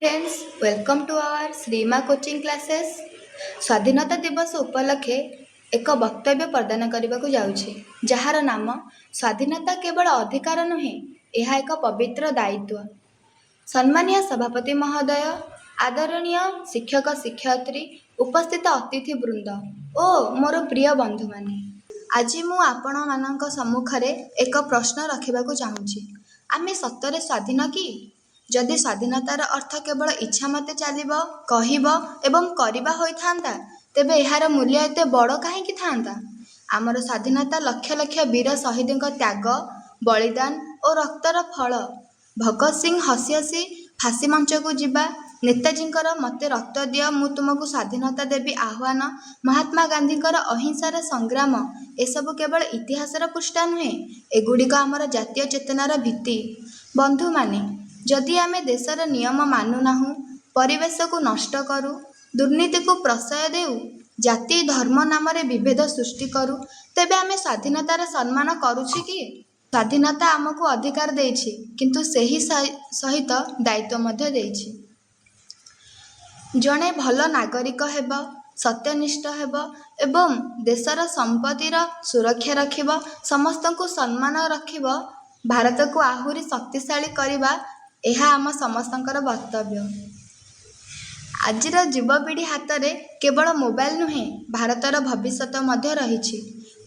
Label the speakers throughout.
Speaker 1: Friends, welcome to our Shrima Coaching Classes. ସ୍ୱାଧୀନତା ଦିବସ ଉପଲକ୍ଷେ ଏକ ବକ୍ତବ୍ୟ ପ୍ରଦାନ କରିବାକୁ ଯାଉଛି, ଯାହାର ନାମ "ସ୍ୱାଧୀନତା କେବଳ ଅଧିକାର ନୁହେଁ, ଏହା ଏକ ପବିତ୍ର ଦାୟିତ୍ୱ"। ସମ୍ମାନୀୟ ସଭାପତି ମହୋଦୟ, ଆଦରଣୀୟ ଶିକ୍ଷକ ଶିକ୍ଷୟିତ୍ରୀ, ଉପସ୍ଥିତ ଅତିଥି ବୃନ୍ଦ ଓ ମୋର ପ୍ରିୟ ବନ୍ଧୁମାନେ, ଆଜି ମୁଁ ଆପଣମାନଙ୍କ ସମ୍ମୁଖରେ ଏକ ପ୍ରଶ୍ନ ରଖିବାକୁ ଚାହୁଁଛି। ଆମେ ସତରେ ସ୍ୱାଧୀନ କି? ଯଦି ସ୍ୱାଧୀନତାର ଅର୍ଥ କେବଳ ଇଚ୍ଛାମତେ ଚାଲିବ, କହିବ ଏବଂ କରିବା ହୋଇଥାନ୍ତା, ତେବେ ଏହାର ମୂଲ୍ୟ ଏତେ ବଡ଼ କାହିଁକି ଥାନ୍ତା? ଆମର ସ୍ୱାଧୀନତା ଲକ୍ଷ ଲକ୍ଷ ବୀର ଶହୀଦଙ୍କ ତ୍ୟାଗ, ବଳିଦାନ ଓ ରକ୍ତର ଫଳ। ଭଗତ ସିଂ ହସି ହସି ଫାଶୀ ମଞ୍ଚକୁ ଯିବା, ନେତାଜୀଙ୍କର "ମୋତେ ରକ୍ତ ଦିଅ, ମୁଁ ତୁମକୁ ସ୍ୱାଧୀନତା ଦେବି" ଆହ୍ୱାନ, ମହାତ୍ମା ଗାନ୍ଧୀଙ୍କର ଅହିଂସାର ସଂଗ୍ରାମ, ଏସବୁ କେବଳ ଇତିହାସର ପୃଷ୍ଠା ନୁହେଁ, ଏଗୁଡ଼ିକ ଆମର ଜାତୀୟ ଚେତନାର ଭିତ୍ତି। ବନ୍ଧୁମାନେ, ଯଦି ଆମେ ଦେଶର ନିୟମ ମାନୁନାହୁଁ, ପରିବେଶକୁ ନଷ୍ଟ କରୁ, ଦୁର୍ନୀତିକୁ ପ୍ରଶ୍ରୟ ଦେଉ, ଜାତି ଧର୍ମ ନାମରେ ବିଭେଦ ସୃଷ୍ଟି କରୁ, ତେବେ ଆମେ ସ୍ୱାଧୀନତାର ସମ୍ମାନ କରୁଛେ କି? ସ୍ୱାଧୀନତା ଆମକୁ ଅଧିକାର ଦେଇଛି, କିନ୍ତୁ ସେହି ସହିତ ଦାୟିତ୍ୱ ମଧ୍ୟ ଦେଇଛି। ଜଣେ ଭଲ ନାଗରିକ ହେବ, ସତ୍ୟନିଷ୍ଠ ହେବ ଏବଂ ଦେଶର ସମ୍ପତ୍ତିର ସୁରକ୍ଷା ରଖିବ, ସମସ୍ତଙ୍କୁ ସମ୍ମାନ ରଖିବ, ଭାରତକୁ ଆହୁରି ଶକ୍ତିଶାଳୀ କରିବା, ଏହା ଆମ ସମସ୍ତଙ୍କର କର୍ତ୍ତବ୍ୟ। ଆଜିର ଯୁବପିଢ଼ି ହାତରେ କେବଳ ମୋବାଇଲ ନୁହେଁ, ଭାରତର ଭବିଷ୍ୟତ ମଧ୍ୟ ରହିଛି।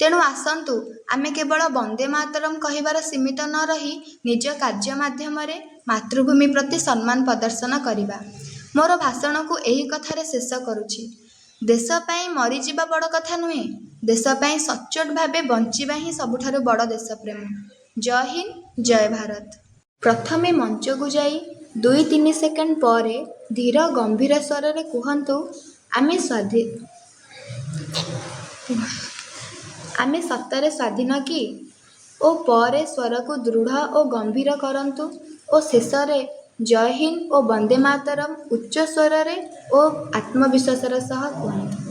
Speaker 1: ତେଣୁ ଆସନ୍ତୁ, ଆମେ କେବଳ "ବନ୍ଦେ ମାତରମ୍" କହିବାରେ ସୀମିତ ନ ରହି ନିଜ କାର୍ଯ୍ୟ ମାଧ୍ୟମରେ ମାତୃଭୂମି ପ୍ରତି ସମ୍ମାନ ପ୍ରଦର୍ଶନ କରିବା। ମୋର ଭାଷଣକୁ ଏହି କଥାରେ ଶେଷ କରୁଛି। ଦେଶ ପାଇଁ ମରିଯିବା ବଡ଼ କଥା ନୁହେଁ, ଦେଶ ପାଇଁ ସଚ୍ଚୋଟ ଭାବେ ବଞ୍ଚିବା ହିଁ ସବୁଠାରୁ ବଡ଼ ଦେଶପ୍ରେମ। ଜୟ ହିନ୍ଦ, ଜୟ ଭାରତ। ପ୍ରଥମେ ମଞ୍ଚକୁ ଯାଇ 2-3 ସେକେଣ୍ଡ ପରେ ଧୀର ଗମ୍ଭୀର ସ୍ୱରରେ କୁହନ୍ତୁ, "ଆମେ ସତରେ ସ୍ୱାଧୀନ କି?" ଓ ପରେ ସ୍ୱରକୁ ଦୃଢ଼ ଓ ଗମ୍ଭୀର କରନ୍ତୁ ଓ ଶେଷରେ ଜୟ ହିନ୍ଦ ଓ ବନ୍ଦେ ମାତରମ୍ ଉଚ୍ଚ ସ୍ୱରରେ ଓ ଆତ୍ମବିଶ୍ୱାସର ସହ କୁହନ୍ତୁ।